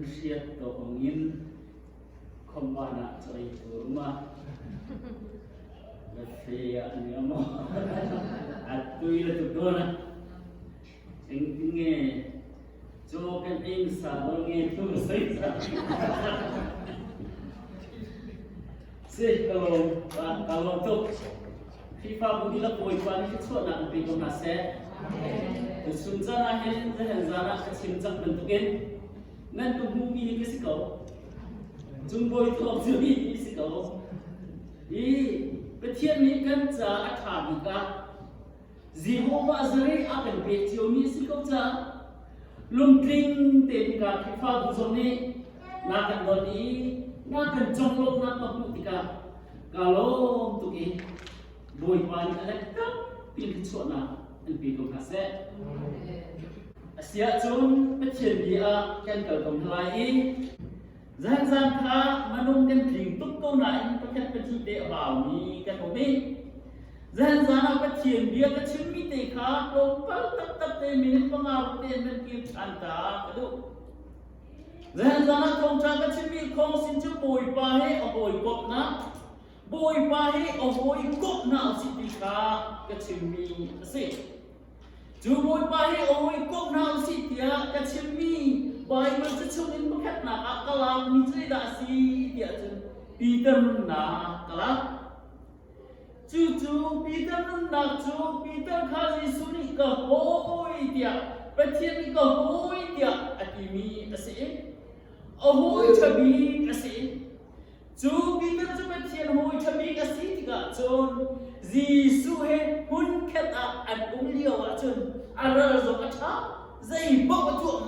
Nan hriat tawh angin khawmban ah chaw ei tur um a. Lafe ah ni a maw? A tui la tuk dawn a. Engtin nge chaw kan ei hmasa dawn nge thu ka sawi ta. Si, ka lawm, ka lawm tuk. Khrihfabu dihlak Bawipa nih thluachuahnak in pe ko hna seh. Tuchun caan ah hin zahan zan ah ka chim cang bantukin nan ka hmuhmi hi ka si ko. Cung bawi thawk cu hi hi si ko. Hi Pathian nih kan ca a ṭha bik ah Jehovah zareh a kan pek ciomi a si ko caah lungtling tein ka Khrihfabu zong nih na kan don i na kan conglawmhnak ka hmuh tikah Ka lawm tuk i Bawipa nih a let tampi thluachuahnak an pe ko hna seh. A si ahcun Pathian bia ah kan kal ko hna lai i zan zan kha manung kan tling tuk ko nain pakhat pahnih te a baumi kan um i zan zan ah Pathian bia ka chimmi te kha tlawmpal taktak te minute panga ruk te nan kir ṭhan ta ka duh. Zan ah thawngṭha ka chimmi khawng sin cu Bawipa he a hawikomhnak, Bawipa he a hawikomh hna usih ti kha ka chimmi a si. Cu Bawipa he a hawikomh hna usih tiah ka chimmi Baibal ca chungin pakhatnak ah ka lakmi cu zeidah a si tiah cun Peter nunnak ka lak. Cucu Peter nunnak cu Peter kha Jesuh nih ka hawi tiah Pathian nih ka hawi tiah a timi a si i a hawi ṭha bik a si. Cu Peter cu Pathian hawi ṭha bik a si tikah cun Jesuh he hmunkhat ah an um lio ahcun a ral zong a ṭha, zei paoh a tuah.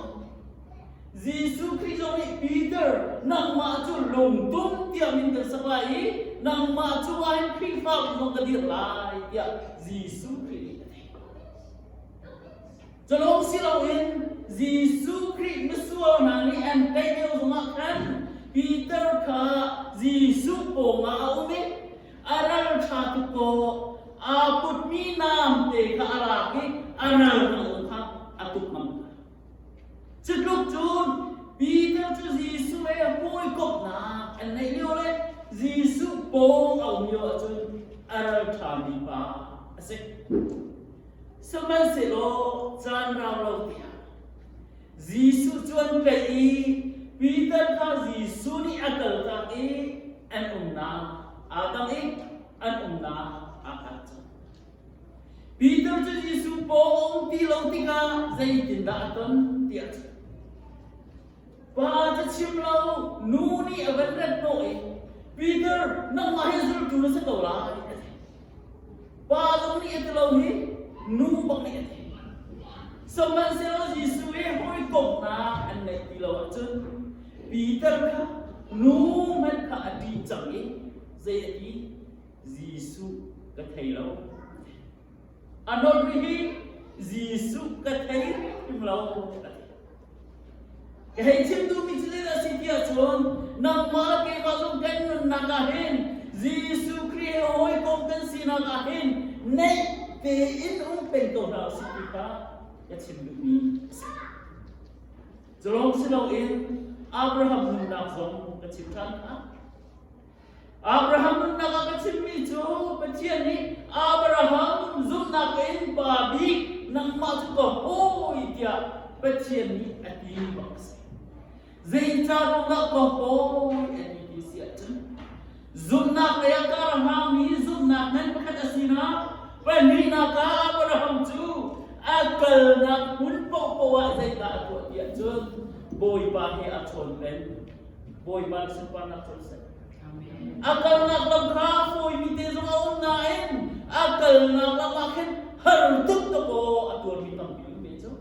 Jesuh Khrih zong nih Peter, nangmah cu lungtum tiah min kan sak lai i nangmah cungah hin Khrihfabu zong ka dirh lai tiah Jesuh Khrih nih a ti. Culawng si loin Jesuh Khrih misual hna nih an tei lio zongah khan Peter kha Jesuh pawngah a um i a ral ṭha tuk ko aa putmi namte kha a lak i a ral hna kha a tuk ngam hna. Cutluk cun Peter cu Jesuh he hawikomhnak an neih lio le Jesuh pawng a um lio ahcun a ralṭhami pa a si. Sihmanhsehlaw caan rau lo tiah Jesuh cu an tlaih i Peter kha Jesuh nih a kaltak i an umnak aa dang i an umnak aa hlat cang. Peter cu Jesuh pawng a um ti lo tikah zeitindah a ton tiah a chim. Pa cu chim lo, nu nih a van rat hnawh i Peter, nangmah hi zultu na si ko lai a ti. Pa zong nih a ti lo hi, nu bak nih a ti. Sihmanhsehlaw Jesuh i hawikomhnak an neih ti lo ahcun Peter kha nu hmanh kha a ṭih cang i zei a ti? Jesuh ka thei lo. A nawl rih hi Jesuh ka thei hrim lo a ti. Ka hei chim duhmi cu zeidah a si ti ahcun nangmah le keimah zong kan nunnak ah hin Jesuh Khrih he hawikom kan sinak ah hin neih tein um peng ko hna usih ti kha ka chim duhmi a si. Cu lawng si loin Abraham nunnak zong ka chim ṭhan hna. Abraham nunnak ah ka chimmi cu Pathian nih Abraham zumhnak in pa bik nangmah cu ka hawi tiah Pathian nih a ti bak a si. Zeicah ruangah ka hawi a ti ti si ahcun zumhnak lei ah kar a hmangmi zumhnak ngan pakhat a sinak pahnihnak ah Abraham cu a kalnak hmun paohpaoh ah zeidah a tuah ti ahcun Bawipa he a chawn peng. Bawipa nih sunparnak cu seh. A kalnak lam kha fawimi te zong a um nain a kalnak lam ah khin har tuk dakaw a tuarmi tampi um ve cu.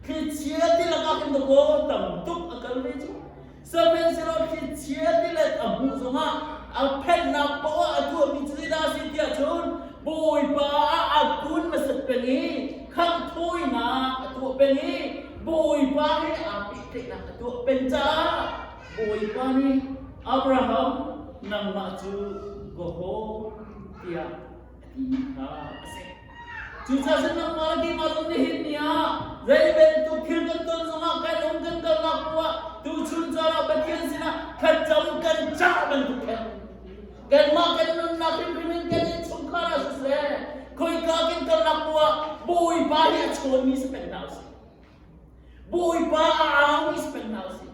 Thlichia tilak ah khin dakaw tam tuk a kal ve cu. Sihmanhsehlaw thlichia tilet a hmuh zongah a phenhnak paoh ah a tuahmi cu zeidah a si tiah cun Bawipa ah a kun hmasat peng i khanghthawinak a tuah peng i Bawipa he aa pehtlaihnak a tuah peng caah Bawipa nih Abraham nangmah cu ka haw tiah a timi kha a si. Cucaah cun nangmah le keimah zong nihin ni ah zei bantuk thil kan ton zongah kan um kan kalnak poah tuchun caan. cah bantuk khin kanmah kan nunnak hrimhrim in kan innchungkhar ah siseh, khoika kan kalnak poah ah Bawipa hi a chawnmi si peng hna usih. Bawipa a aumi si peng hna usih.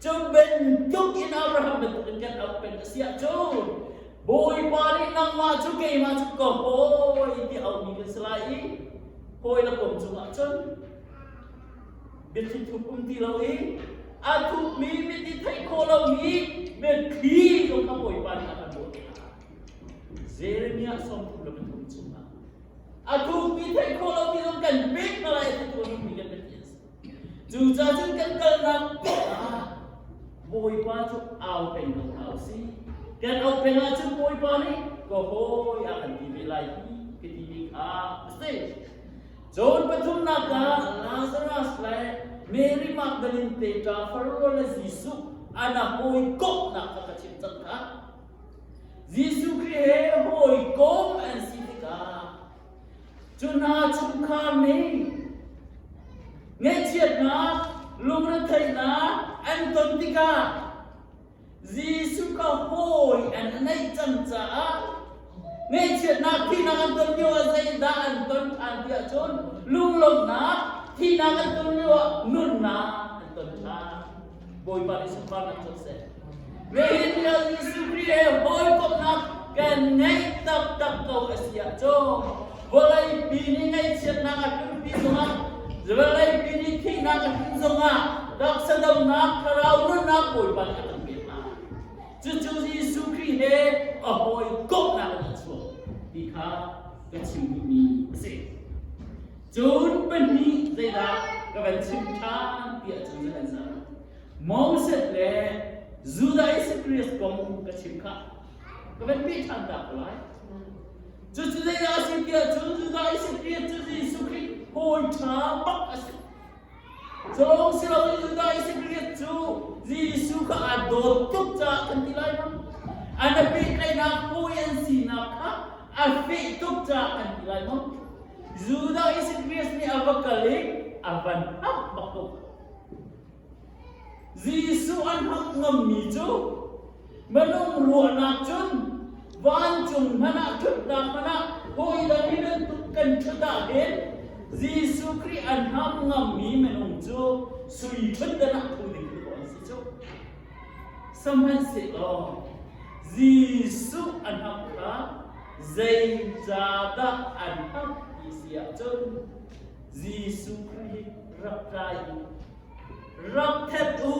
Cu bantuk in Abraham bantuk in kan auh peng a si ahcun Bawipa nih nangmah cu keimah cu ka hawi ti aumi kan si lai i hawi le kom cungah cun biathli thup um ti lo i a thupmi mit i theih khawh lomi biathli zong kha Bawipa nih a kan ruah te lai. Jeremiah 33 chungah a thupmi theih khawh lomi zong kan pek hna lai a ti tu mi kan Pathian si. Cucaah cun kan kalnak ah Bawipa cu au peng ko hna usih. Kan auh peng ahcun Bawipa nih ka hawi a kan ti ve lai hi ka timi kha a si. Cun pathumnak ah Lazarus le Mary Magdalene te ṭa Faro le Jesuh an a hawikomhnak kha ka chim cang kha. Jesuh Khrih he hawikom an si tikah cu hna chungkhar nih ngaihchiatnak, lungretheihnak an ton tikah Jesuh kha hawi an neih cang caah ngaihchiatnak thihnak an ton lio ah zeidah an ton ṭhan ti ahcun lunglawmhnak thihnak an ton lio ah nunnak an ton ṭhan. Bawipa nih sunparnak co seh. Nihin ni ah Jesuh Khrih he hawikomhnak kan ngeih taktak ko a si ahcun vawleipi nih ngaihchiatnak a tlunpi zongah vawleipi nih thihnak a tlun zongah taksa damnak thlarau nunnak Bawipa nih a kan pek hna. Cucu Jesuh Khrih he a hawikomhnak in a chuak ti kha ka chim duhmi a si. Cun pahnih zeidah ka van chim ṭhan ti ahcun zei an zah. Moses le Judah Iskariot kong ka chim kha ka van peh ṭhan ta ko lai. Cucu zeidah a si tiah cun Judah Iskariot cu Jesuh Khrih hawi ṭha bak a si. Cu si loin Judah Iskariot cu Jesuh kha aa dawt tuk caah kan ti lai ma? An a pehtlaihnak hawi an sinak kha a feh tuk caah kan ti lai maw? Judah Iskariot nih a va kal i a van hamh bak ko. Jesuh an hamh ngammi cu minung ruahnak cun vancung hmanh ah ṭhutnak hmanh ah hawidang hi bantuk kan ṭhut ahhin Jesuh Khrih an ham ngammi minung cu sui ṭhutdan ah ṭhu ding ko an si cu. Sihmanhsehlaw Jesuh an hamh kha zeicahdah an hamh ti si ahcun Jesuh Khrih rak tlai u, rak thet u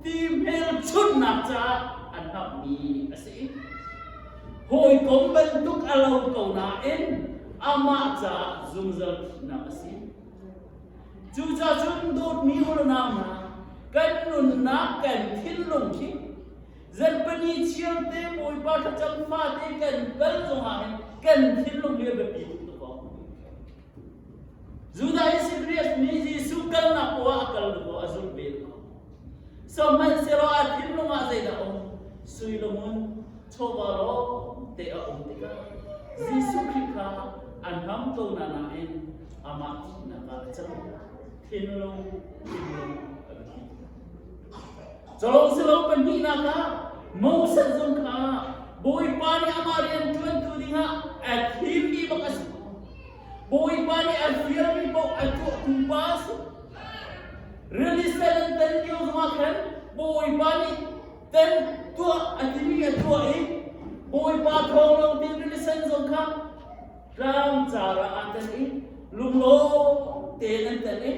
ti hmelchunhnak caah an hmangmi a si. Hawikom bantuk a lo ko nain amah caah zungzal thihnak a si. Cucaah cun dawtmi u le nau hna, kan nunnak kan thinlung khi zarhpini chiarte Bawipa thlacam fate kan kal zongah hin kan thinlung hi a biapi tuk ko. Judah Iskariot nih Jesuh kalnak poah a kal duh a zulh ve ko. Sihmanhsehlaw a thinlung ah zeidah a um? Sui le ngun, chawva lawng te a um tikah Jesuh Khrih kha an hnam ko na nain amah thihnak ah a cang. Thinlung, thinlung a biapi. Cawng si lo pahnihnak ah Moses zong kha Bawipa nih amah rian ṭuantu dingah a thimmi bak a si. Bawipa nih a fialmi paoh a tuahtu pa a si. Rili sen an tan lio zongah khan Bawipa nih tan tuah a timi a tuah i Bawipa thawng lo tein rili sen zong kha tlang car ah aa tan i lunglawm tein an tan i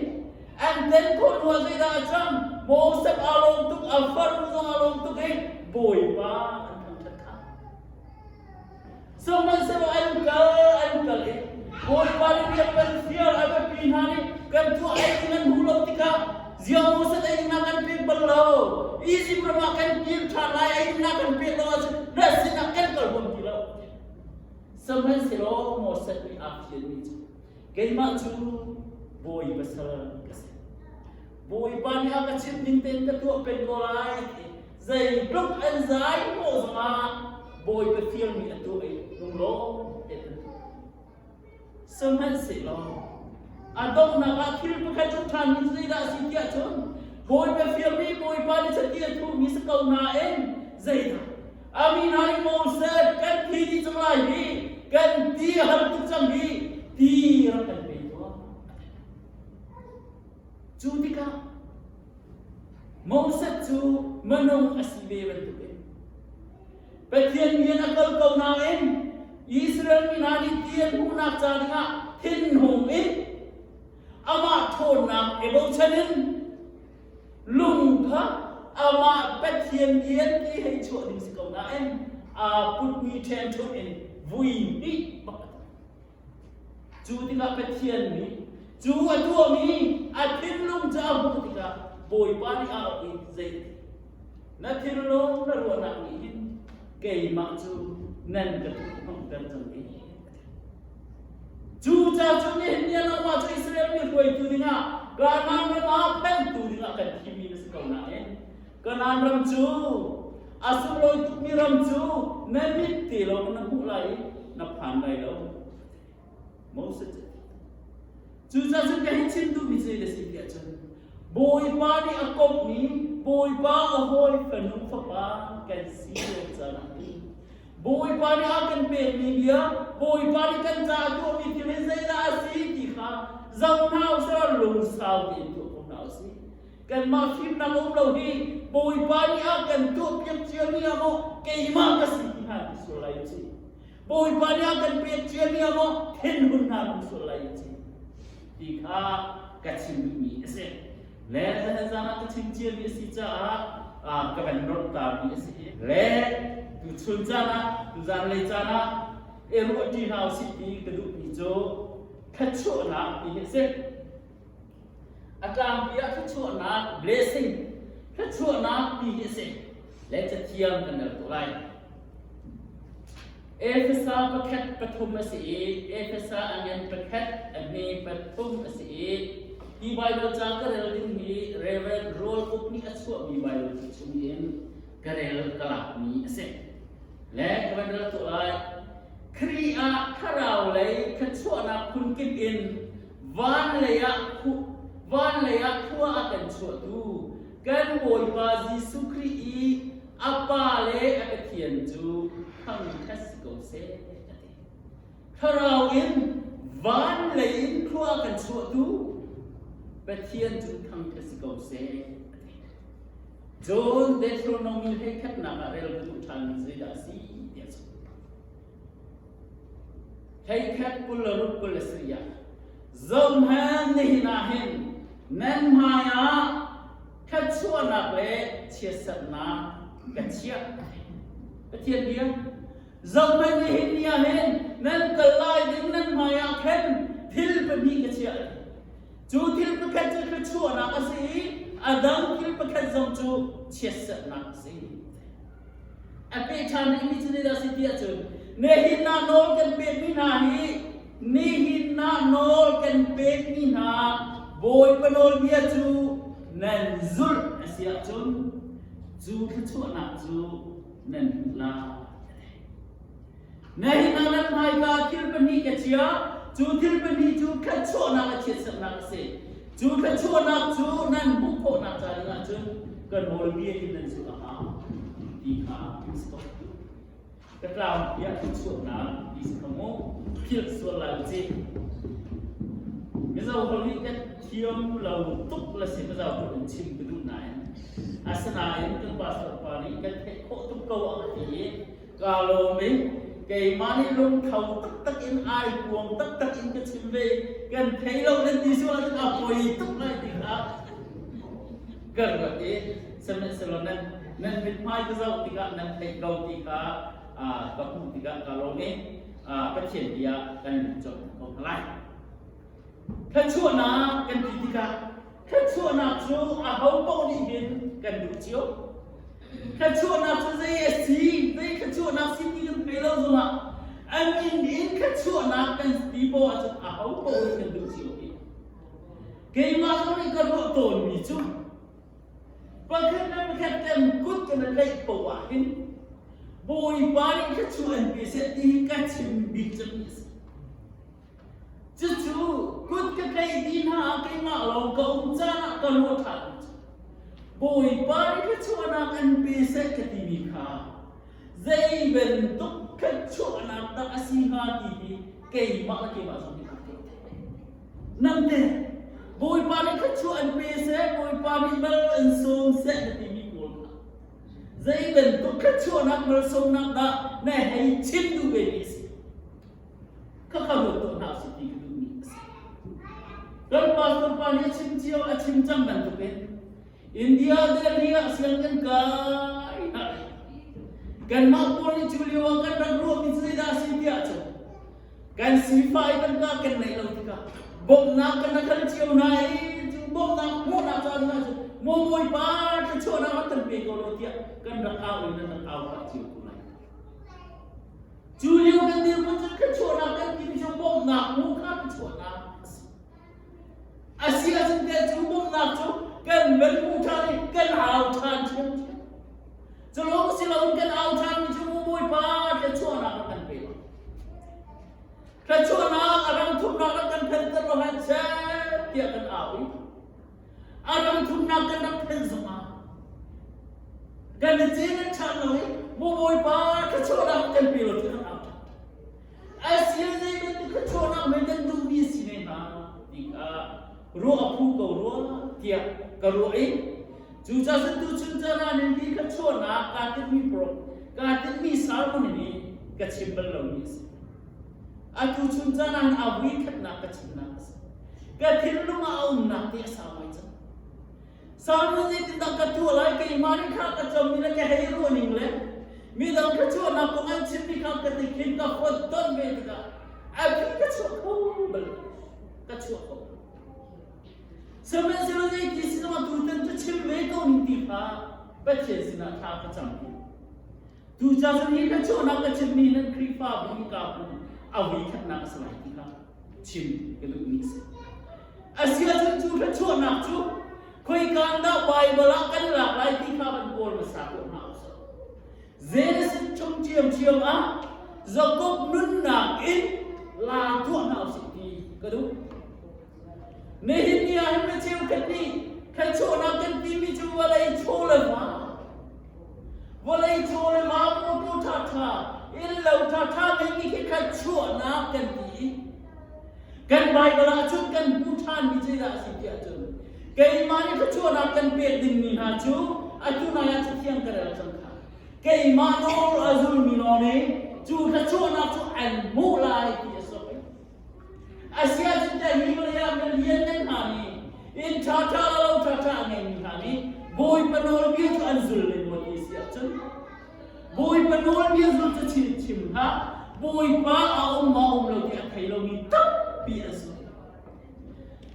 an tan khawh hnuah zeidah a cang? Moses aa lawm tuk, a farnu zong aa lawm tuk i Bawipa an thangṭhat kha. Sihmanhsehlaw an kal an kal i Bawipa nih rian kan fial a biapi hna nih kan tuah ei ding an hmuh lo tikah ziang Moses ei ding kan pek bal lo Izipt ram ah kan kir ṭhan lai ei ding kan pek lo ahcun na sinah kan kal huam ti lo. Sihmanhsehlaw Moses nih aa fialmi cu keimah cu bawi pasal ka si. Bawipa nih a ka chimh ning tein ka tuah peng ko lai ti zeitluk an zai hnawh zongah Bawipa fialmi a tuah i lunglawm tein an tuah. Sihmanhsehlaw a donghnak ah thil pakhat cu ṭhan mi zeidah a si tiah cun Bawipa fialmi Bawipa nih chiti a thuhmi si ko nain Zeidah? A mi hna nih Moses kan thi dih cang lai hi, kan ti a har tuk cang hi, ti rak kan pe tuah. Cu tikah Moses cu minung a si ve bantukin Pathian rian a kal ko nain Israel mi hna nih ti an hmuhnak ca dingah thinhung in amah ṭhawnnak i bochan in lung kha amah Pathian rian ti hei chuah ding si ko nain aa putmi ṭhenṭhunh in vui hnih bak a tuah. Cu tikah Pathian nih cu a tuahmi a thinlung cu a hmuh tikah Bawipa nih a auh i zei na thinlung na ruahnak nih hin keimah cu nan ka thuhhnawmhter cang i Cu ca cu nihin ni ah nangmah cu Israel mi hruaitu dingah Kanaan ram ah pengtu dingah kan thimmi na si ko nain Kanaan ram cu a sunglawi tukmi ram cu na mit te lawng na hmuh lai i na phan lai lo. Moses cu Cucaah cun ka hi chim duhmi cu na si tiah cun Bawipa nih a komhmi Bawipa a hawi fanu fapa kan si lio caan ah hin Bawipa nih a kan pekmi bia Bawipa nih kan caah tuahmi thil hi zeidah a si ti kha zoh hna usih lungsau tein tuah ko hna usih. Kanmah fimnak um lo hi Bawipa nih a kan tuahpiak ciami ah maw keimah ka si ti hna ti sual lai u sih. Bawipa nih a kan pek ciami ah maw thinhun hna kan sual lai u sih ti kha ka chim duhmi a si. Le zahan zan ah ka chim ciami a si caah ka van rawt tami a si. Le tuchun caan ah tuzan lei caan ah i ruahṭi hna usih ti ka duhmi cu thluachuahnak ti hi a si. A tlangpi ah thluachuahnak blessing thluachuahnak ti hi a si. Le cathiang kan rel ko lai. Efesa pakhat pathum a si i Efesa a ngan pakhat a hme pathum a si i hi Baibal ca ka rel ding hi Reverend Roll Uk nih a chuahmi Baibal cu chung in ka rel ka lakmi a si. Le ka van rel tuah lai. Khrih ah thlarau lei thluachuahnak phunkip in Van lei ah van lei ah khua a kan chuahtu kan Bawipa Jesuh Khrih i a Pa le a Pathian cu thangṭhat si ko seh a ti. Thlarau in van lei in khua a kan chuahtu Pathian cu thangṭhat si ko seh a ti. Cun Deuteronomy hleikhatnak ah rel ka duh ṭhanmi zeidah a si tiah cun Hleikhat 26 24 ah zohhmanh nihin ah hin nan hmaiah thluachuahnak le chiatserhnak ka chiah. Pathian bia zohhmanh nihin ni ah hin nan kal lai ding nan hmaiah khan thil pahnih ka chiah. Cu thil pakhat cu thluachuahnak a si i a dang thil pakhat zong cu chiatserhnak a si. A pe ṭhan rihmi cu zeidah a si ti ahcun nihin ah nawl kan pekmi hna hi nihin ah nawl kan pekmi hna Bawipa nawlbia cu nan zulh a si ahcun cu thluachuahnak cu nan hmuh lai. Nihin ah nan hmaika thil pahnih ka chia cu thil pahnih cu thluachuahnak le chiatserhnak a si. Cu thluachuahnak cu nan hmuh khawhnak ca ding ahcun ka nawlbia in nan zulh a hau ti kha a si ko. Ka tlangpi ah thluachuahnak ti si kha mu philh sual lai u cih. Mizo holh hi kan thiam lo tuk le si Mizo holh in chim ka duh nain asinain kan pastor pa nih kan theih khawh tuk ko a ti i Kaa lawm i keimah nih lungtho taktak in ai kuang taktak in ka chim ve kan thei lo nan ti sual ahcun a poi tuk lai ti kha ka ruat i sihmanhsehlaw nan nan mithmai ka zoh tikah nan theih ko ti kha ka hmuh tikah ka lawm i Pathian bia kan lut colh ko hna lai. Thluachuahnak kan ti tikah thluachuahnak cu aho paoh nih hin kan duh cio. Thluachuahnak cu zei a si, zei thluachuahnak si ti kan thei lo zongah a min in thluachuahnak kan ti poah ahcun aho paoh nih kan duh cio hi. Keimah zong nih ka ruah tawnmi cu pakhat le pakhat kan kut kan i tlaih poah ah hin Bawipa nih thluachuah an pe seh ti hi ka chim bik cemmi a si. Cucu kut ka tlaih dih hna ah keimah lawng ka um caan ah ka ruah ṭhan. Bawipa nih thluachuahnak an pe seh ka timi kha Zei bantuk thluachuahnak dah a si hnga ti hi keimah le keimah zong nih ka theih. Nang teh Bawipa nih thluachuah an pe seh, Bawipa nih mal an sawm seh na timi pawl kha zei bantuk thluachuahnak malsawmnak dah na hei chim duh ve mi a si? Khakha ruat tuah hna usih ti ka duhmi a si. Kan pastor pa nih a chim cio, a chim cang bantukin India Delhi ah sianginn kai hna. Kanmah pawl nih cu lio ah kan rak ruahmi cu zeidah a si tiah cun kan sifah i tangka kan neih lo tikah bawmhnak kan rak hal cio hna i cu bawmhnak hmuhnak ca dingah cun maw Bawipa thluachuahnak rak kan pe ko law tiah kan rak au in kan rak au pah cio ko lai. Cu lio kan dirhmun cun thluachuahnak kan timi cu bawmhnak hmuh kha thluachuahnak a si. A si ahcun teh cu bawmhnak cu kan van hmu ṭhan i kan au ṭhan ṭhiamṭhiam. Cu lawng si loin kan au ṭhanmi cu maw Bawipa thluachuahnak rak kan pe law. Thluachuahnak a ram thumnak rak kan phanter law han seh tiah kan au i a ram thumnak kan rak phen zongah kan i cin in ṭhan lo i maw Bawipa thluachuahnak kan pe law tiah kan au ṭhan. Asia zei bantuk thluachuahnak mei kan duhmi a si ne hnga ti kha ruah a phu ko rua tiah ka ruah i cucaah cun tuchun caan ah nan hi thluachuahnak kaa tinhmi pro kaa tinhmi sermon hi ka chim bal lomi a si. Atu chun caan ah a vui khatnak ka chimnak a si. Ka thinlung ah a umnak te a sau ngai cang. Sermon zeitindah ka tuah lai keimah nih kha ka cammi le ka hei ruah ning le midang thluachuahnak kong an chimmi kha ka tikhin ka fonhtonh ve tikah a phi ka chuah kho bal ka chuah kho. Sihmanhsehlaw zeiti si zongah tutan cu chim ve ko ning ti kha Pathian sinah thla ka cam. Tucaan cun hi thluachuahnak ka chimmi nan Khrihfabu hi kaa pum a vui khatnak a si lai ti kha chim ka duhmi a si. A si ahcun cu thluachuahnak cu khoika dah Baibal ah kan lak lai ti kha van kawl hmasa tuah hna usih. Genesis chung ṭhiamṭhiam ah Jakob nunnak in la tuah hna usih ti ka duh. Nihin ni ah hin mi cheukhat nih thluachuahnak kan timi cu vawlei chaw le va vawlei chaw le va mawtaw ṭhaṭha innlo ṭhaṭha ngeimi khi thluachuahnak kan ti i kan Baibal ah cun kan hmu ṭhanmi zeidah a si tiah cun keimah nih thluachuahnak kan pek dingmi hna cu atu nai ah Cathiang ka rel cang kha keimah nawl a zulmi lawng nih cu thluachuahnak cu an hmuh lai ti a si. Asiahcun teh hi vawlei ah na lianngan hna nih inn ṭhaṭha le lo ṭhaṭha a ngeimi hna nih Bawipa nawlbia cu an zul le maw ti si ahcun Bawipa nawlbia zul cu chim chim hlah Bawipa a um maw um lo ti a thei lomi tampi an si.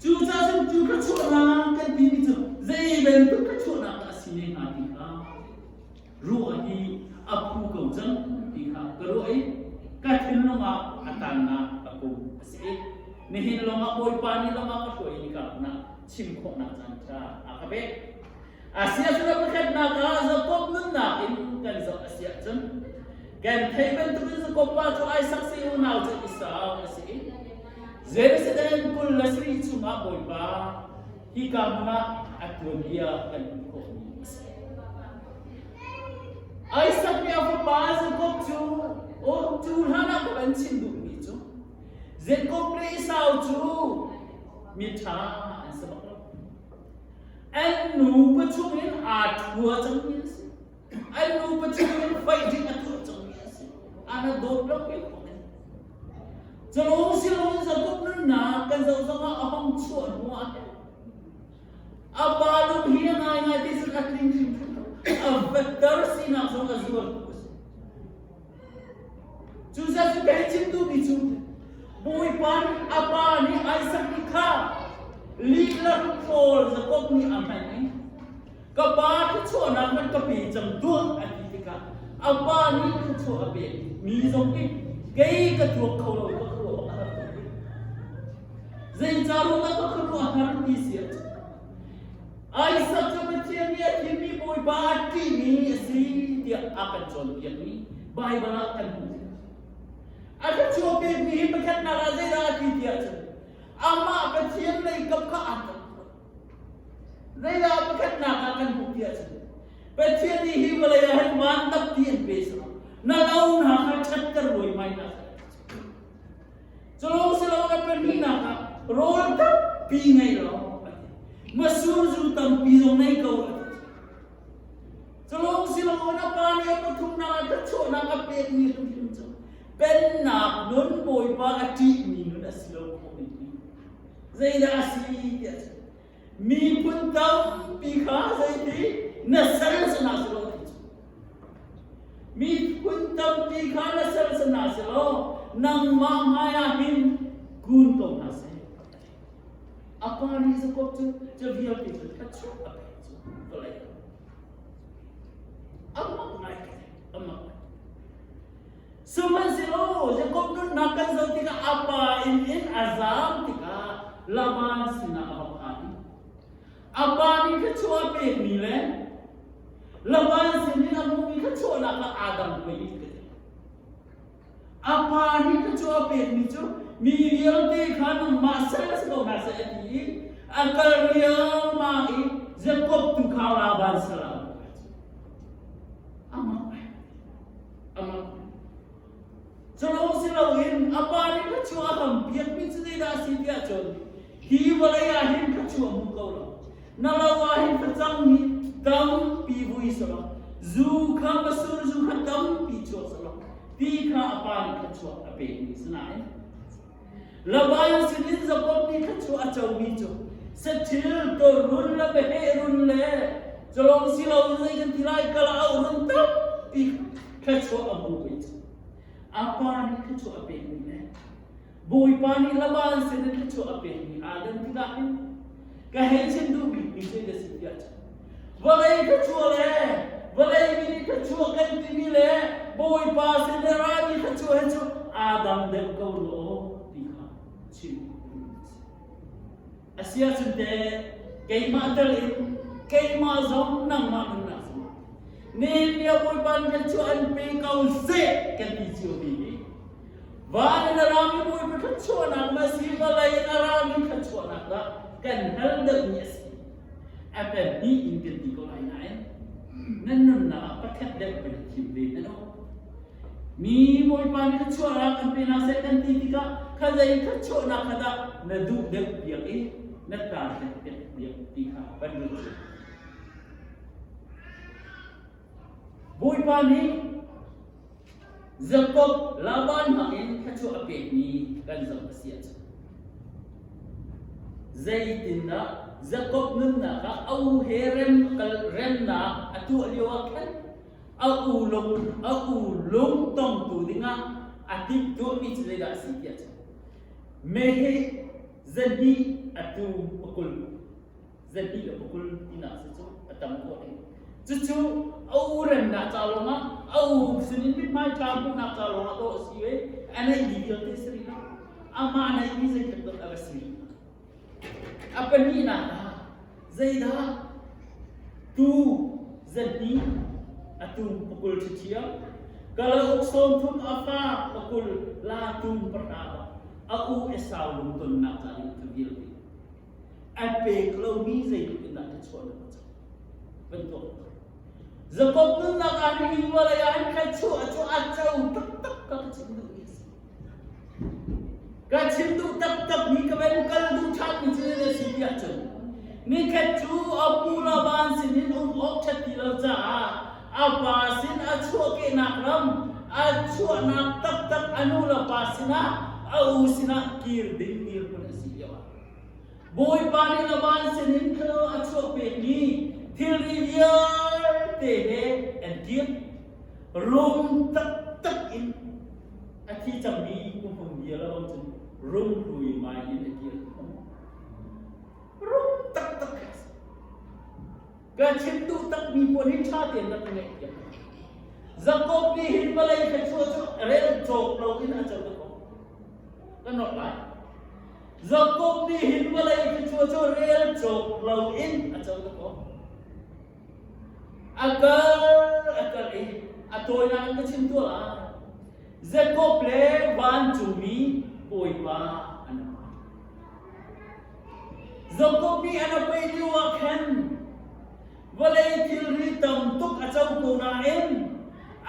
Cucaah cun cu thluachuahnak kan timi cu zei bantuk thluachuahnak dah a si ne hnga ti kha ruah hi a phu ko cang ti kha ka ruah i ka thinlung ah a tannak a kum a si i nihin lawngah Bawipa nih lam ah ka hruai i ka hmun chim khawhnak caan ṭha a ka pek. Asia cun a pakhatnak ah Jakob nunnak in kan zoh a si ahcun kan theih bantukin Jakob pa cu Isaac si unau cu Esau a si i Jerusalem 27 chungah Bawipa hika hmun ah a tuanbia kan hmuh khawhmi a si. Isaac nih a fapa Jakob cu aw cu hlan ah ka van chim duhmi cu Jakob le Esau cu miṭha an si bak lo. An nupa chungin aa ṭhua cangmi an si. An nupa chungin fighting a tuah cangmi an si. Ana dawt lo ke khawh Calawng si loin Jakob nunnak kan zoh zongah a hong chuah hnu ah hin a pa lung hi a ngaingai ti cun a tling hrimhrim lo. A vetter sinak zong a zuar tu a si. Cucaah cu kai chim duhmi cu Bawipa nih a pa nih Isaac nih kha lih le hrukhrawl Jakob nih a hman i ka pa thluachuahnak hmanh ka pe cang tuah a ti tikah a pa nih thluachuah a pek mi zong hi kei ka tuak kho lo ka khuaruah a har tuk zeicah ruangah ka khuaruah a har ti si ahcun Isaac cu Pathian nih a thimmi Bawipa a ṭihmi a si tiah a kan cawnpiakmi Baibal ah kan hmuh a thluachuah pekmi hi pakhatnak ah zeidah a ti tiah cun amah Pathian lei kap kha aa Zeidah pakhatnak ah kan hmuh ti ahcun Pathian nih hi vawlei ah hin van tampi an pe cang. Na lo hna kha ṭhatter luaimai hna seh. Culo silo na pahnihnak ah rawl tampi ngei law a ti. Masur zu tampi zong nei ko a ti. Culawng silo na pa nih a pathumnak ah thluachuahnak a pekmi hrimhrim cu pennak nun Bawipa a ṭihmi nun a si lo khawh ding hi. Zeidah a si tiah cun miphun tampi kha zeiti na sal sana si lo ti cu. Miphun tampi kha na sal sana si lo nangmah hmai ah hin kun ko hna seh. A pa nih Jakob cu cu vialte cu thluachuah a pek cu vawlei a mak ngai a mak. Sihmanhsehlaw Jakob nunnak kan zoh tikah a pa inn in a zaam tikah Laban sinah a va phan i a pa nih thluachuah a pekmi le Laban sinin a hmuhmi thluachuahnak kha aa dang hoi ka ti. A pa nih thluachuah a pekmi cu mi vialte kha nangmah sal si ko hna seh a ti i a kal riangmang i Jakob tu kha Laban sal ah a Amah amah Culawng si loin a pa nih thluachuah a ham piakmi cu zeidah a si tiah cun hi vawlei ah hin thluachuah hmu ko lo na lo ah hin facang hi tampi vui selaw zu kha masur zu kha tampi chuak selaw ti kha a pa nih thluachuah a pekmi si nain Laban sinin Jakob nih thluachuah a comi cu saṭil tawrun le meheh run le culawng si loin zei kan ti lai kala auh run tampi thluachuah a hmu ve cu a pa nih thluachuah a pekmi le Bawipa nih Laban sinin thluachuah a pekmi aa dan tikah hin ka hei chim duh bikmi cu na si tiah cun vawlei thluachuah le vawlei mi nih thluachuah kan timi le Bawipa sin le rami thluachuah hi cu aa dang deuh ko rua ti kha chim a si ahcun teh keimah tel in keimah zong nangmah nunnak zong Nehemiah Bawipa nih thluachuah an pe ko seh kan ti cio mi hi Van in a rami Bawipa thluachuahnak ma si vawlei in a rami thluachuahnak dah kan hal deuhmi a si. A pahnih in kan ti ko lai nain nan nunnak ah pakhat deuh kan i thim ve hna lo. Mi Bawipa nih thluachuahnak kan pe hna seh kan ti tikah kha zei thluachuahnak kha dah na duh deuh piak i na target piak piak ti kha van ruat cio. Bawipa nih Jakob Laban hmangin thluachuah a pekmi kan zoh a si ahcun zeitindah Jakob nunnak ah a u he rem kal remnak a tuah lio ah khan a u lung a u lung tongtu dingah a timhtuahmi cu zeidah a si tiah cun meheh zahnih a tu pakul zahnih le pakul tinak si cu a tam khawh ding cucu a u remnak ca lawngah a u sinin mithmai ṭha hmuhnak ca lawngah dawh a si i a neihmi vialte si rih lo amah neihmi zeitluk dot a va si rih a pahnihnak ah zeidah tu zahnih a tum pakul ṭhiṭhiam kalauk 30 a fa pakul la tum pahra a u Esau lungtonnak ca ding cu vialte a pek lomi zeitluk in dah thluachuahnak a co van tuak Jakob nunnak ah hin vawlei ah hin thluachuah cu a co taktak ka ka chim duhmi a si ka chim duh taktak mi ka van kal duh ṭhan mi cu a si tiah cun nikhat cu a pu Laban sinin um awk ṭhat ti lo caah a pa sin a chuahkehnak ram a chuahnak taktak a nu le pa sinah a u sinah kir ding dirhmun a si lio ah Bawipa nih Laban sinin thil a chuah pekmi thilri vialte he an kir. Rum taktak in a thi cangmi umhmun bia lo cun rum luimai in a kir. Rum taktak a si. Ka chim duh takmi pawl hi ṭha tein rak ngaih piak. Jakob nih hin vawlei thluachuah cu rel cawk loin a co ko. Kan rawk lai. Jakob nih hin vawlei thluachuah cu rel cawk loin a co ko. A kal a kal i a tawinak in ka chim tuah lai. Jakob le vancungmi Bawipa an um. Jakob nih an a peih lio ah khan vawlei thilri tam tuk a co ko nain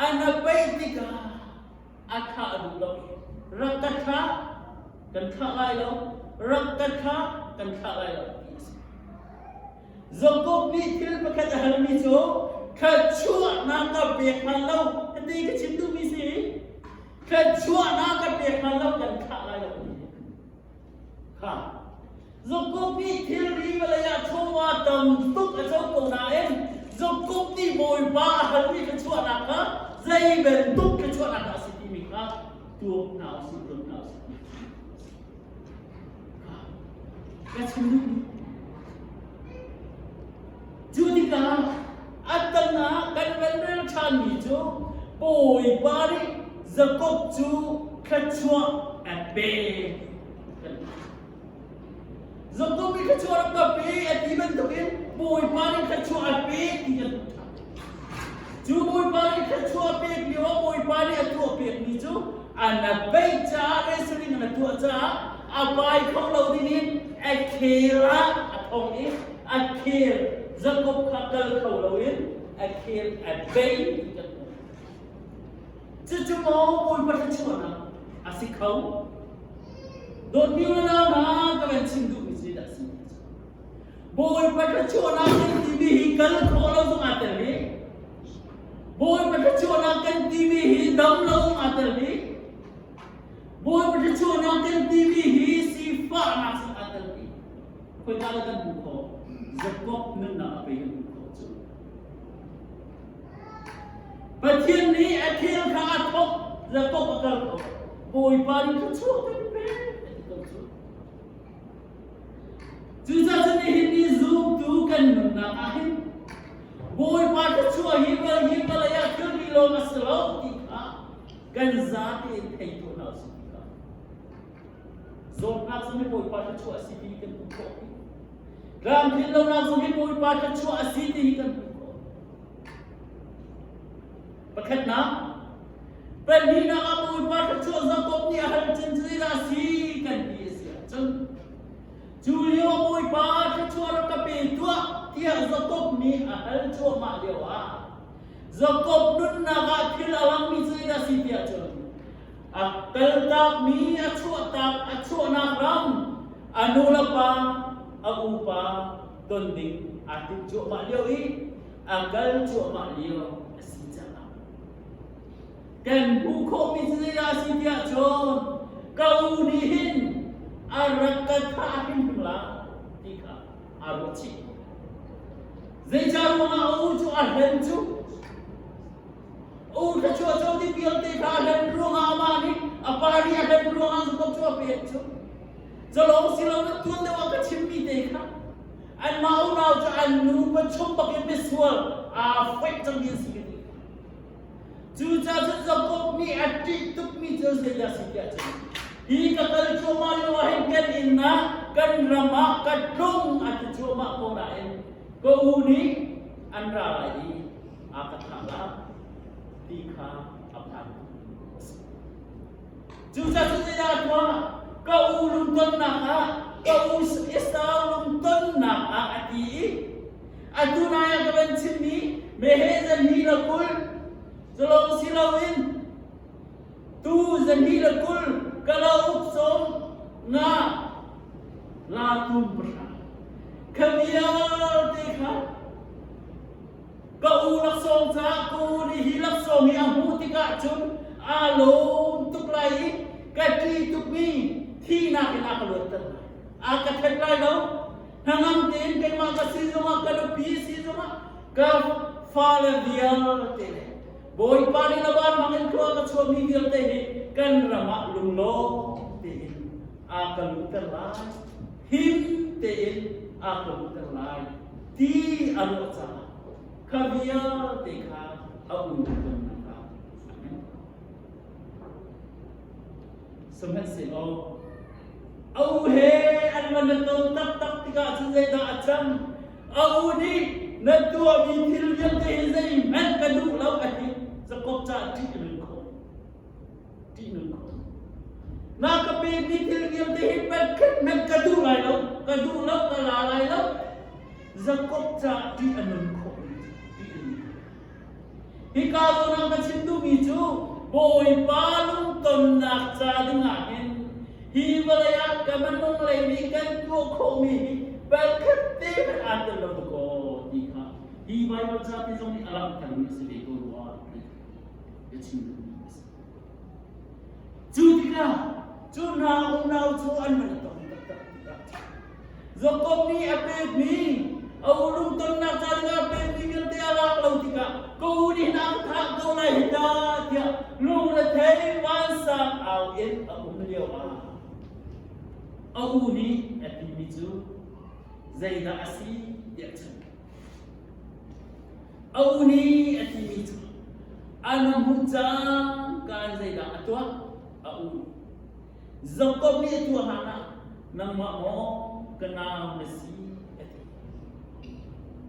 An a peih tikah a thlah duh lo i rak ka thlah, kan thlah lai lo, rak ka thlah, kan thlah lai lo ti a si. Jakob nih thil pakhat a halmi cu thluachuahnak ka pek hlan lo ka ti ka chim duhmi si. Thluachuahnak ka pek hlan lo kan thlah lai lo ti. Kha Jakob nih thilri vawlei ah chawva tam tuk a co ko nain Jakob nih Bawipa a halmi thluachuahnak kha zei bantuk thluachuahnak dah a si timi kha tuak hna usih, ruat hna usih. Ka chim duhmi. Cu tikah a tan ah kan van rel ṭhanmi cu Bawipa nih Jakob cu thluachuah a pek. Jakob nih thluachuah rak ka pe a ti bantukin Bawipa nih thluachuah a pe ti kan hmuh ṭhan. Cu Bawipa nih thluachuah a pek lio ah Bawipa nih a tuah pekmi cu an a beih caah wrestling an a tuah caah a bai kho lo dingin a khel ah a thong i a khel Jakob kha kal kho loin a khel a bei ti kan hmuh. Cucu maw Bawipa thluachuahnak a si kho? Dawtmi unau hna ka van chim duhmi cu dah si? Bawipa thluachuahnak kan timi hi kal khawh lo zong aa tel hi. Bawipa thluachuahnak kan timi hi dam lo zong aa tel hi. Bawipa thluachuahnak kan timi hi sifahnak zong aa tel hi. Khoika dah kan hmuh khawh? Jakob nunnak a pe kan hmuh khawh cu. Pathian nih a khel kha a thawk, Jakob a kal ko. Bawipa nih thluachuah kan pek a ti ko cu. Cucaah cun nihin ni zumtu kan nunnak ah hin Bawipa thluachuah hi ral hi vawlei ah thilri lawng a si lo ti kha kan zate in thei tuah hna usih ti kha. Zawtnak zong hi Bawipa thluachuah a si ti kan hmuh khawh. Tlamtlin lonak zong hi Bawipa thluachuah a si ti hi kan hmuh khawh. Pakhatnak, pahnihnak ah Bawipa thluachuah Jakob nih a hal cun zeidah a si kan ti a si ahcun cu lio ah Bawipa thluachuah rak ka pe tuah tiah Jakob nih a hal cuahmah lio ah Jakob nunnak ah thil a langmi cu zeidah a si tiah cun a kaltakmi a chuahtak a chuahnak ram a nu le pa a upa don ding aa timh cuahmah lio i a kal cuahmah lio a si caah kan hmuh khawhmi cu zeidah a si tiah cun ka u nih hin a rak ka thah hrimhrim la ti kha aa ruah chih. Zeicah ruangah a u cu a hlen cu? U thluachuah co ding vialte kha a hlen ruangah amah nih a pa nih a hlen ruangah Jakob cu a pek cu. Calawng si loin tuan deuh ah ka chimmi te kha anmah unau cu an nu pachum bakin misual aa foih cangmi an si ka ti. Cucaah cun Jakob nih a ṭih tukmi cu zeidah a si tiah cun hi ka kal cuahmah lio ah hin kan inn ah kan ram ah ka tlung a ti cuahmah ko nain ka u nih an ra lai i a ka thah lai ti kha a phan. Cucaah cun zeidah a tuah? Ka u lungtonnak ah, ka u Esau lungtonnak ah a ti i atu nai ah ka van chimmi meheh zan hi le 20 culawng si loin tu zan hi le 20 kalauk 50 la tum 3 kha vialte kha Ka u laksawng caah ka u nih hi laksawng hi a hmuh tikah cun aa lawm tuk lai i ka ṭih tukmi thihnak in a ka luatter lai. A ka ṭhen lai lo. Hnangam tein keimah ka si zongah ka nupi si zongah ka fale vialte le Bawipa nih na van hmang in khua ka chuahmi vialte hi kan ram ah lunglawm tein a ka luhter lai. Him tein a ka luhter lai. Ti a ruah caah kha vialte kha a um tonnak ah a Sihmanhsehlaw a u he an van na ton taktak tikah cun zeidah a cang? A u nih na tuahmi thil vialte hi zeihmanh ka duh lo a ti. Jakob caah ṭih a nun khawh. Ṭih nun khawh. Na ka pekmi thil vialte hi pakhat hmanh ka duh lai lo, ka duh lo, ka la lai lo. Jakob caah ṭih a nun khawh. Ṭih a nun khawh. Hika zawn ah ka chim duhmi cu Bawipa lungtonnak ca dingah hin hi vawlei ah ka minung lei nih kan tuah khawhmi hi pakhat te hmanh aa tel lo dakaw ti kha hi Baibal ca te zong nih a langhtermi a si ve ko rua ti ka chim duhmi a si. Cu tikah cu hna unau cu an van i tong taktak tikah Jakob nih a pekmi a u lungtonnak ca dingah a pekmi vialte a lak lo tikah ka u nih hin a ka thah ko lai hi ta tiah lungrethei vansang au in a um lio ah a u nih a timi cu zeidah a si tiah a chim. A u nih a timi cu an hmuh cang kaan zeidah a tuah a u nih. Jakob nih a tuah hlan ah nangmah maw ka nau na si a ti.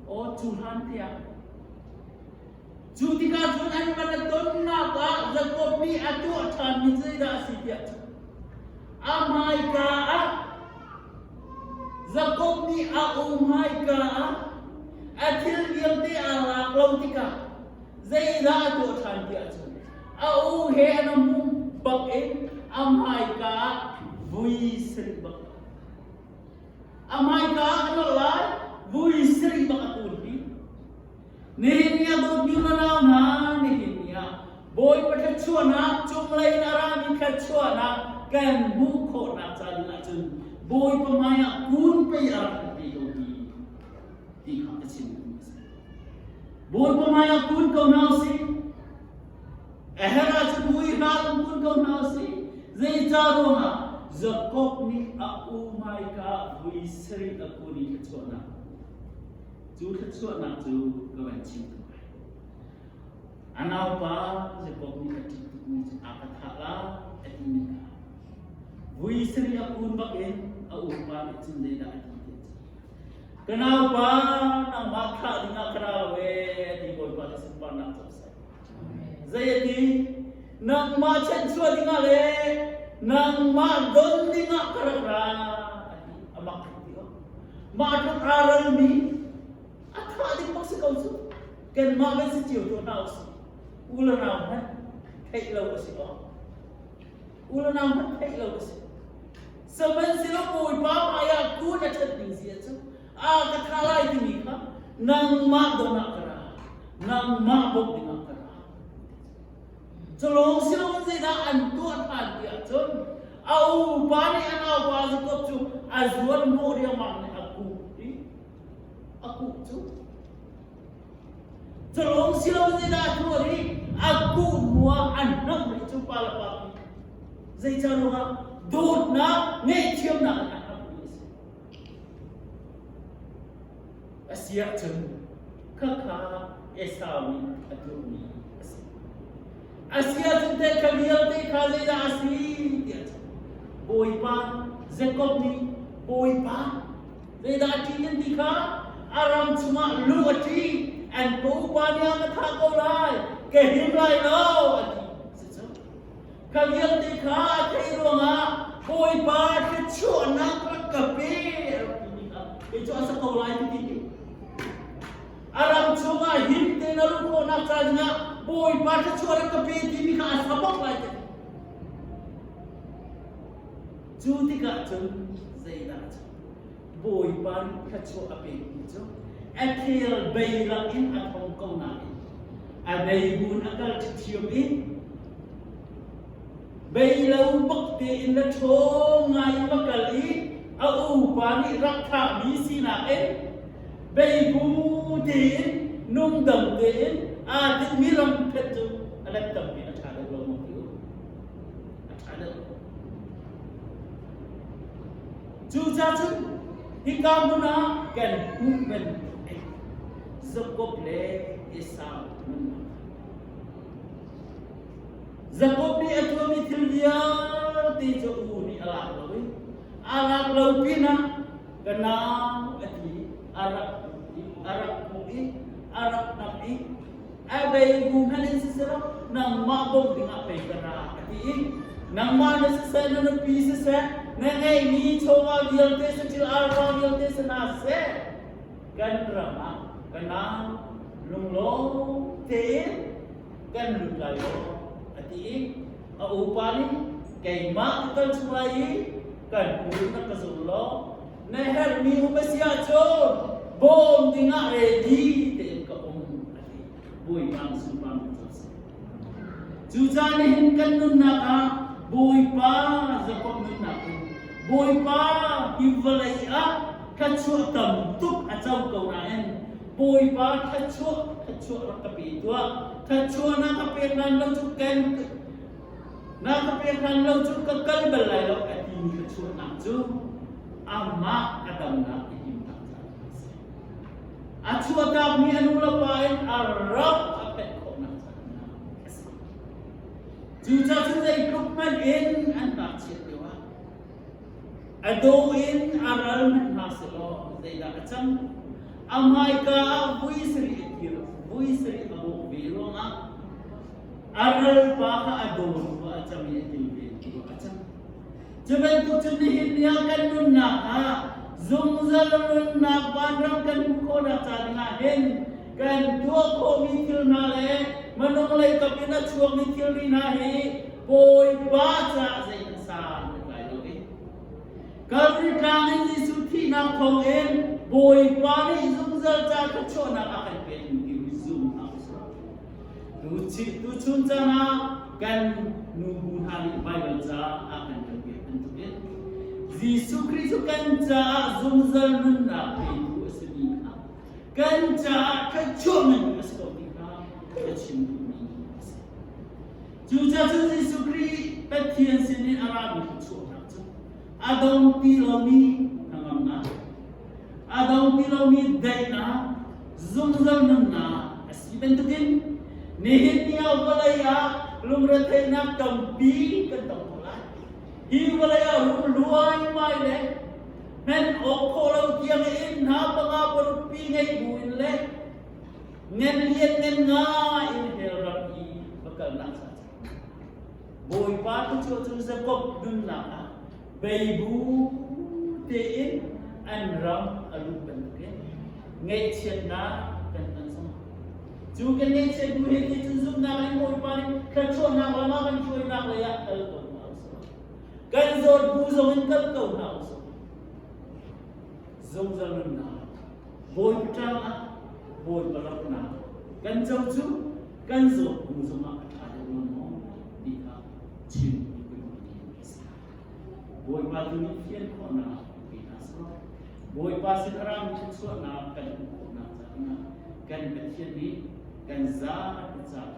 Aw cu hlan te ah cu tikah cun an van a tonnak ah Jakob nih a tuah ṭhanmi zeidah a si tiah cun a hmaika ah Jakob nih a u hmaika ah a thil vialte aa lak lo tikah zeidah a tuah ṭhan tiah cun a u he an hmuh bak in a hmaika ah vui sarih bak a hmaika ah a nolh lai vui sarih bak a kun hi. Nihin ni ah dawtmi unau hna, nihin ni ah Bawipa thluachuahnak cunglei in a rami thluachuahnak kan hmuh khawhnak ca ding ahcun Bawipa hmaiah kun pei a rak kan pe ko hi ti kha ka chim duhmi a si. Bawipa hmaiah kun ko hna usih. A herh ahcun vui hna in kun ko hna usih. Zeicah ruangah Jakob nih a u hmaika vui sarih a kun i thluachuahnak Cu thluachuahnak cu ka van chim ko lai. A naupa Jakob nih a ṭih tukmi cu a ka thah lai a timi kha vui sarih a kun bakin a upa nih cun zeidah a ti ti ka naupa nangmah thah dingah ka ra lo ee a ti. Bawipa nih sunparnak co seh. Zei a ti? Nangmah chanchuah dingah le nangmah don dingah ka rak ra a ti. A mak ti o. Mah tluk aa ralmi a thah ding bak si ko cu. Kanmah kan si cio tuah hna usih. U le nau hmanh theih lo a si awk. U le nau hmanh theih lo a si. Sihmanhsehlaw Bawipa hmaiah kun a ṭhat ning zia cu a ka tha lai timi kha nangmah don ah ka ra, nangmah bawmh dingah ka ra. Culawng si loin zeidah an tuah ṭhan ti ahcun a upa nih a naupa Jakob cu a zuan hnawh riangmang nih a kuh i a kuh cu. Culawng si loin zeidah a tuah i a kuh hnuah an hnamh rih cu pa le pa pi. Zeicah ruangah dawtnak ngaihthiamnak in a hnamh mi a si. A si ahcun khakha Esau nih a tuahmi a si. A si ahcun teh kha vialte kha zeidah a si tiah cun Bawipa Jakob nih Bawipa zeidah a ṭih nan ti kha a ram chungah lu a ṭih an ka upa nih a ka thah ko lai ka him lai lo a ti. Cucu kha vialte kha a theih ruangah Bawipa thluachuahnak rak ka pe a rak timi kha kei cu a sa ko lai ti ti. A ram chungah him tein a luh khawhnak ca dingah Bawipa thluachuah rak ka pe timi kha a sa bak lai ti. Cu tikah cun zeidah cu Bawipa nih thluachuah a pekmi cu a khel bei lakin a thong ko nain a beibun a kal ṭhiṭhiam i bei lo bak tein le ṭhawng ngai in va kal i a upa nih rak thahmi sinak in beibu tein nungdam tein aa tinhmi ram phet cu a let tampi a ṭha deuh lo maw ti u? A ṭha deuh. Cucaah cun hika hmun ah kan hmuh bantuk Jakob le Esau nunnak. Jakob nih a tuahmi thil vialte cu u nih a lak lo i a lak lo pinah ka nau a ti a rak i a rak hmuh i a rak hnamh i a bei bu hmanh in siseh nangmah bawmh dingah pei ka ra a ti i nangmah na siseh na nupi siseh na ngeihmi chawva vialte saṭil arva vialte si hna seh kan ram ah ka nau lunglawm tein. Kan lut lai lo a ti i a upa nih keimah ka kal chung lai i kan pu na ka zul law na herhmi um a si ahcun bawm dingah ready tein ka um a ti. Bawipa sunparnak cu a si. Cucaah nihin kan nunnak ah Bawipa Jakob nunnak in Bawipa hi vawlei ah thluachuah tam tuk a co ko nain Bawipa thluachuah thluachuah rak ka pe tuah thluachuah na ka pek hlan lo cu kan na ka pek hlan lo cu ka kal bal lai lo a timi thluachuahnak cu amah a damnak i himnak caah a si. A chuahtakmi a nu le pa in a rak a pek khawhnak caah a si. Cucaah cun zeitluk hmanh in an ngakchiat lio ah a daw in a ral hmanh hna sehlaw zeidah a cang? A hmaika ah vui sarih a kir, vui sarih a bawh ve ruangah a ralpa kha a daw hnu ah a cang i a kilven hnu ah a cang. Cu bantuk cun nihin ni ah kan nunnak ah zungzal nunnak vanram kan hmuh khawhnak ca dingah hin kan tuah khawhmi thil hna le minung lei kap in a chuakmi thilri hna hi Bawipa caah zeihmanh san kan tlai lo i Kalvari tlang in Jesuh thihnak thawngin Bawipa nih zungzal ca thluachuahnak a kan pek ti zum hna usih. Tuchun caan ah kan nubu hna nih Baibal ca a kan relpiak bantukin Jesuh Khrih cu kan caah zungzal nunnak petu a simi kha kan caah thluachuah ngan a si ko ti kha ka chim duhmi a si. Cucaah cun Jesuh Khrih Pathian sinin a rami thluachuahnak cu a dong ti lomi hnangamnak, a dong ti lomi daihnak, zungzal nunnak a si bantukin nihin ni ah vawlei ah lungretheihnak tampi kan tong ko lai. Hi vawlei ah rum luaimai le hman awk khawh lo tiang in hna panga paruk pi ngei bu in le ngen lian ngen nga in hell ram i va kalnak ca Bawipa thluachuah cu Jakob nunnak ah beibu tein an ram a luh bantukin ngaihchiatnak kan ton zong cu kan ngaihchiat bu he ti cun zumhnak in Bawipa nih thluachuahnak lam ah kan hruainak lei ah kal ko hna usih kan zawt bu zong in kal ko hna usih zungzal nunnak Bawipa tlang ah Bawipa ramnak kan co cu kan zawt bu zongah a ṭha deuh lo maw ti kha chim ka duhmi a si. Bawipa tu nih fian khawhnak pe hna seh. Bawipa sin a rami thluachuahnak kan hmuh khawhnak caah kan Pathian nih kan zapi caah.